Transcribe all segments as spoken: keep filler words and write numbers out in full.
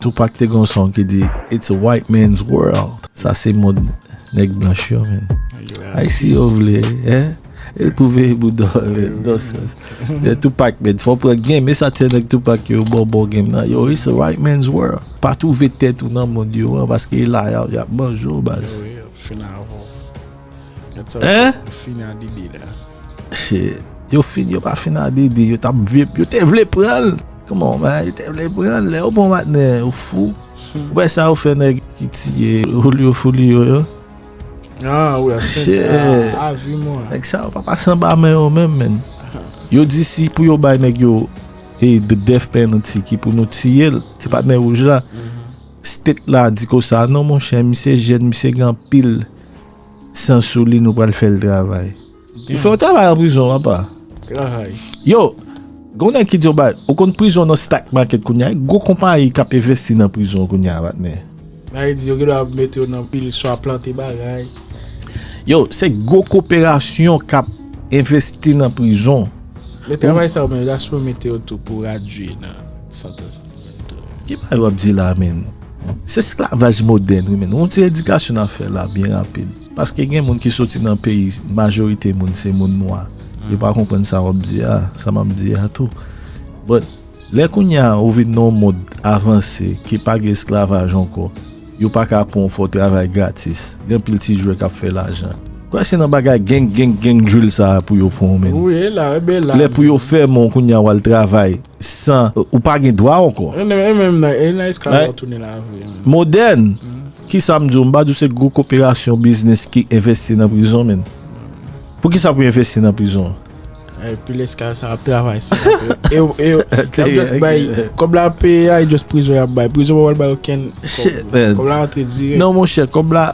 Tupac te gen yon son ki di, "It's a white man's world." Sa se mond nèg blanch yo, men. Ayisyen yo vle, hein? E pou veye bouda, men, nan sans. Se Tupac, men, fò pran game, e sa ti nèg Tupac yo, bon, bon game nan. Yo, it's a white man's world. Pa twouve tèt ou nan mond yo, an, paske e la, y ap, y ap manje w, baz. Yo, yo, fin avè w. Hein? Yo fin a Didi la. Shit. Yo fin, yo pa fin a Didi, yo t ap vle, yo te vle pran l. Kòman, man, yo te vle pran l, lè yo pran patnè, yo fou. Ou wè sa yo fè nèg ki tiye Julio Foolio yo? Ah, wi, a Sent, a, a vi mwen. Nèg sa yo pa pase anba men yo menm, men. Yo di si pou yo bay nèg yo e the death penalty ki pou nou tiye l, ti patnè wouj la. State la di konsa, non, monchè, misye jèn, misye gen anpil san sou li, nou pral fè l travay. Li fè yon travay an prizon, apa. Yo, gen yon nèg ki di yon bagay, ou konn prizon nan stock market kounye a, gwo konpayi k ap envesti nan prizon kounye a, patnè. Sa vle di yo gen dwa mete yo nan pil, swa plante bagay. Yo, se gwo koperasyon k ap envesti nan prizon. Men travay sa yo, men, Jasper mete yo tou pou radye nan santans. Ki bagay w ap di la, men? Se esklavaj modèn, wi, men. Yon ti edikasyon n ap fè la, byen rapid. Paske gen moun ki soti nan peyi, majorite moun, se moun nwa. Yo pa konprann sa w ap di a, sa m ap di a tou. But, lè kounye a, ou vin nan yon mond avanse, ki pa gen esklavaj ankò, yo pa ka pran w fè w travay gratis. Gen anpil ti jwè k ap fè lajan. Kwè se nan bagay gang, gang, gang drill sa a pou yo pran w, men. Wi, e la, e ben la. Lè pou yo fèmen w kounye a, w al travay san, ou pa gen dwa ankò. E menm, e menm nan, e nan esklavaj ou tounen la vre, men. Modèn. Ki sa m di w? M pa di w se gwo koperasyon biznis ki envesti nan prizon, men. Poukisa pou yo envesti nan prizon? Epi lè esklav sa ap travay, se e, e, y ap just bay, kòb la peye a, e just prizon y ap bay. Prizon pa pral bay okenn kòb. Kòb la antre dirèk. Non, monchè, kòb la,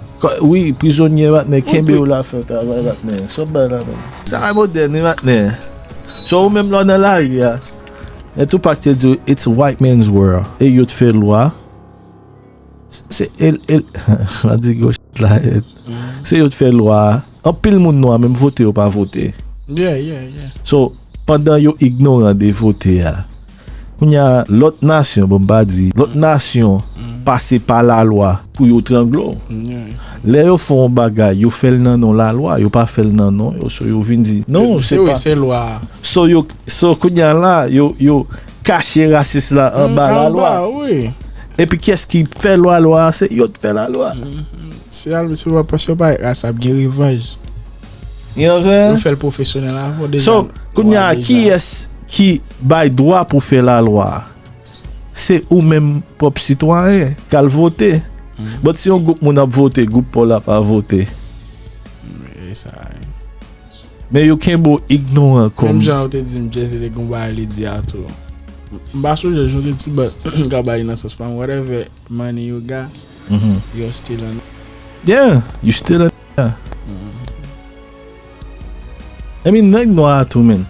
wi, prizonye, patnè, kenbe yo la, fè travay, patnè. Sa w bay la, men. Sa a modèn, wi, patnè. So, ou menm lè w nan lari a, e Tupac te di, "It's a white man's world." E yo t fè lwa. Se, el, el, la di gwo shit la, se yo t fè lwa a. Anpil moun nwa menm vote yo pa vote. Yeah, yeah, yeah. So, pandan yo ignoran de vote a, kounye a lòt nasyon, bon, m pa di, lòt nasyon pase pa lalwa pou yo trangle w. Yeah. Lè yo fè yon bagay, yo fè l nan non lalwa, yo pa fè l nan non yo. So, yo vin di, non, se pa. Se lwa a. So, yo, so, kounye a la, yo, yo kache rasis la anba lalwa. Anba, wi. Epi kiyès ki fè lwa, lwa a, se yo t fè lalwa. Se al, se pa paske yo pa ret la, sa ap gen revanj. You know what I'm saying? Yo fè l pwofesyonèl avan, deja. So, kounye a, kiyès ki bay dwa pou fè lalwa a? Se ou menm pwòp sitwayen k al vote. But si yon gwoup moun ap vote, gwoup pa w la pa vote. E sa, wi. Men yo kenbe w ignoran kòm. Menm jan ou te di m, Jay-Z te gon bagay li di a tou. M pa sonje jan te di, but m ka bay nan sans pa m, whatever money you got, you're still a nigga. Yeah, you still a nigga. I mean, nèg nwa a tou, men.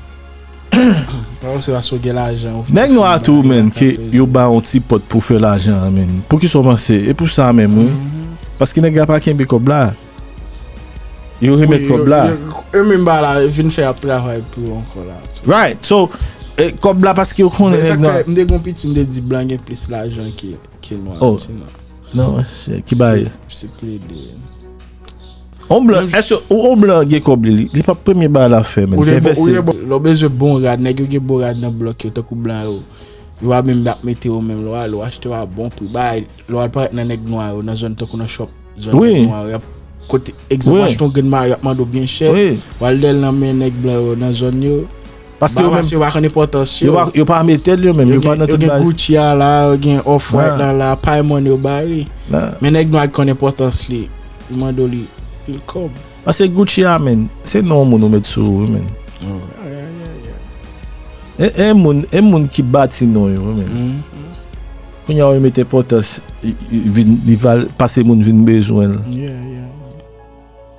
Pa w se paske w gen lajan, ou nèg nwa a tou, men, ke yo ba yon ti pòt pou fè lajan an, men. Poukisa w panse? E pou sa menm, wi. Paske nèg la pa kenbe kòb la. Yo remèt kòb la. Yo menm ba la, vin fè ap travay pou yo ankò la. Right. So, e, kòb la paske yo konnen nèg nan. M te gon piti, m te di blan gen plis lajan ke, ke nwa. Oh. Non, se ki bay. Se, se plede. On blan, èske ou on blan gen kòb li, li, li pa premye bagay la fè, men. Se envesti. Lè w bezwen bon rad, nèg yo gen bon rad nan blòk yo, tankou blan yo. Yo pa menm ap mete yo menm, lè w ale, w achte yo a bon pri. Bay, lè w al parèt nan nèg nwa yo, nan zòn tankou nan shop, zòn nèg nwa yo, y ap kote, egzanp, w achte yon grenn mayo, y ap mande w byen chè. W al dèyè l nan men nèg blan yo, nan zòn yo. Paske yo menm, yo pa konn enpòtans yo. Yo pa, yo pa mete l yo menm, yo pa nan tout bagay. Yo gen Gucci a la, yo gen Off-White la, la, pay mòn yo ba li. Men nèg nwa ki konn enpòtans li, li mande w li pil kòb. Paske Gucci a, men, se non moun ou met sou ou, men. E, e moun, e moun ki bati non yo, men. Kounye a, yo met enpòtans, i, i vin, li val, pase moun vin bezwen l.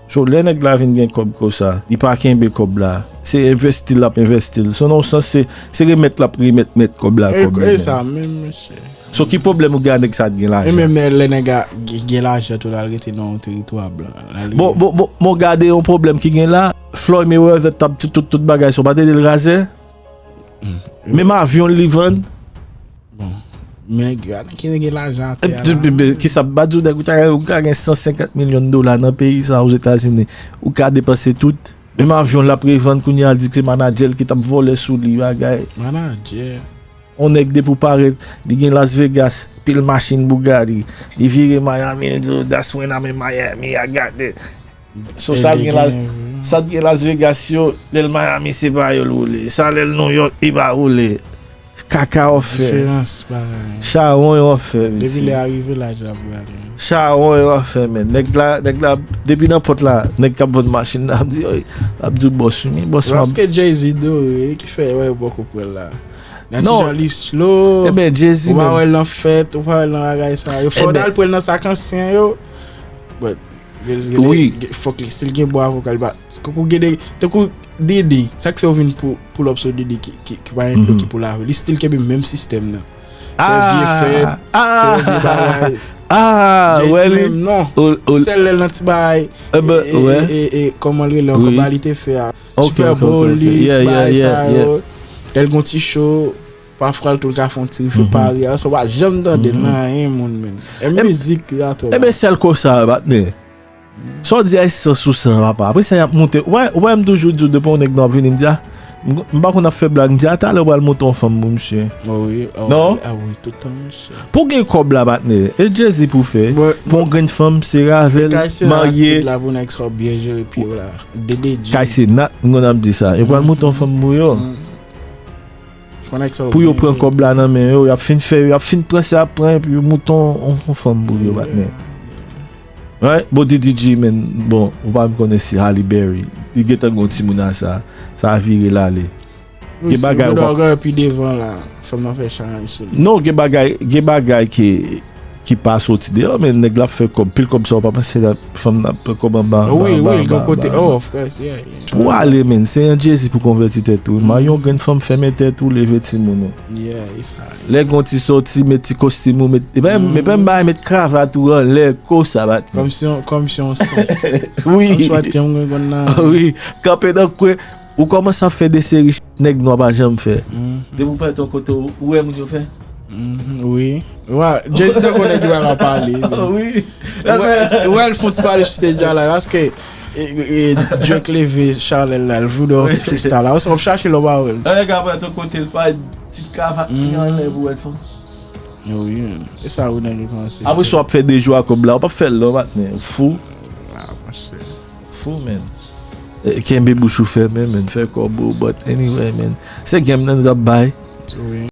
So, lè nèg la vin gen kòb konsa, li pa kenbe kòb la. Se envesti l ap envesti l. So, nan yon sans, se, se remèt l ap remèt mèt kòb la kòb li menm. E sa menm, mesye. So, ki pwoblèm ou gen a nèg sa t gen lajan? E menm lè nèg la gen, gen lajan tou, l al rete nan yon teritwa blan. Bon, bon, bon, bon, gade yon pwoblèm ki gen la. Floyd Mayweather t ap tout, tout, tout bagay, so, pa te di l razè? Menm avyon li vann. Bon. Men nèg yo, a, ki gen lajan atè a la. Kisa, m pa di w, nèg, ou ta gen, ou ka gen san senkant milyon dola nan peyi sa, Ozetazini. Ou ka depanse tout. Menm avyon l ap revann kounye a, l di k se manadjè l ki t ap vòlè sou li, bagay. Manadjè. On nèg depi w parèt, li gen Las Vegas, pil machin Bugatti. Li vire Miami, li di w, "That's when I'm in Miami, I got it." So, sa l gen la, sa l gen Las Vegas yo, lè l Miami se pa yo l woule. Sa lè l New York, li pa woule. Kaka w ap fè. Diferans bagay. Chawony w ap fè, mesye. Depi lè a rive la, j ap gade. Chawony w ap fè, men. Nèg la, nèg la, depi nan pòt la, nèg k ap vann machin la, ap di, oy, ap di w bòs, wi, men bòs, m ap Paske Jay-Z dore, ki fè, wè, yo poko pran l la. Nan ti Non. Jan li slow, Ebyen, Jay-Z ou pa menm. Wè l nan fèt, ou pa wè l nan bagay sa yo. Fò w Ebyen. Al pran l nan sak ansyen yo. But, gen- gen- Wi. gen- fòk li, si l gen bon avoka, li pa. Koukou gen de, tankou Diddy, sa k fè w vin pou, pou l ap sou Diddy ki, ki, ki pa yon Mhm. ki pou lave. Li still kenbe menm sistèm nan. Fè vye fèt, Ah, fè vye bagay. ah, Jay-Z wè li. menm, non. Ol- ol- Sèl lè l nan ti bagay. Eh ben, E- e- wè. e- e- Kòman l rele Wi. ankò, bagay li te fè a. Ok, Super ok, ok, Bowl, ok. li, Yeah, ti yeah, bagay yeah, sa yeah. Yo. Lè l gon ti show, pafwa l tou l ka fè yon ti fè Mhm. pari. A, sa w pa janm tande l Mhm. nan anyen moun, men. E Em- mizik, li atò. Ebyen, sèl konsa, patnè. Sa w di a san sou san, papa. Apre sa, y ap monte. Wè, wè, m toujou di w depi yon nèg nwa ap vini, m di a. M m pa konn ap fè blag, m di a talè w pral monte yon fanm pou misye. Oh, wi, oh, Non? Ah, wi, tout tan, mesye. Pou gen kòb la, patnè. E Jay-Z pou fè. Mwen- Pou yon grenn fanm, se ravèl, Kay se marye. La pou nèg sa w byen jere pye w la. D D G. Kay se nat, m konn ap di sa. E pral monte yon fanm pou yo. Pou nèg sa w Pou yo byen pran jere. Kòb la nan men yo, y ap fin fè, y ap fin pran sa, y ap pran, epi yo monte yon yon fanm pou yo, patnè. Right? Bon, D D G, men, bon, ou pa m konnen si Halle Berry. Li gentan gon timoun a sa. Sa a vire l ale. Gen bagay ou pa- Wi, pi devan la. Fanm nan fè challenge sou li. Non, gen bagay, gen bagay ki, ki pa soti deyò, men nèg la ap fè kòb. Pil kòb sa, ou pa panse la, fanm nan ap pran kòb anba, anba, Wi, anba, wi, l gon anba, kote. anba, Oh, anba. Of course, yeah, yeah. Pou ale, men, se yon Jay-Z pou konvèti tèt ou. Marye yon grenn fanm, fèmen tèt ou, leve timoun ou. Yeah, e sa. Lè gon ti sòti, met ti kostim ou, met, e pa, men pa m bay met kravat ou anlè, konsa, bat. Kòm si yon, kòm si yon san. Wi. Kòm si w ap janm gen konn nan. Wi. Kanpe nan kwen, ou kòmanse ap fè de seri nèg nwa pa janm fè. Mhm. Depi w pèt yon kote, ou ou wè moun yo fè? Mhm, wi. Wa, Jay-Z nan konnen ki bagay w ap pale. Wi. Wè, wè, l fon ti pale sou stage la, paske e, e, Drake leve Charlel la, l voudou yon ti freestyle la. Ou se w ap chache lè w pa wè l. Lè nèg ap wè ton kote, l pa ti kravat li anlè pou wè l fè. Wi, e sa ou nèg yo kòmanse. Apre sa, w ap fè de jou a kòb la, w p ap fè l non, patnè. Ou fou. Ah, monchè. Fou, men. E, kenbe bouch ou fèmen, men. Fè kòb ou, but anyway, men. Se game nan nou t ap bay. Wi.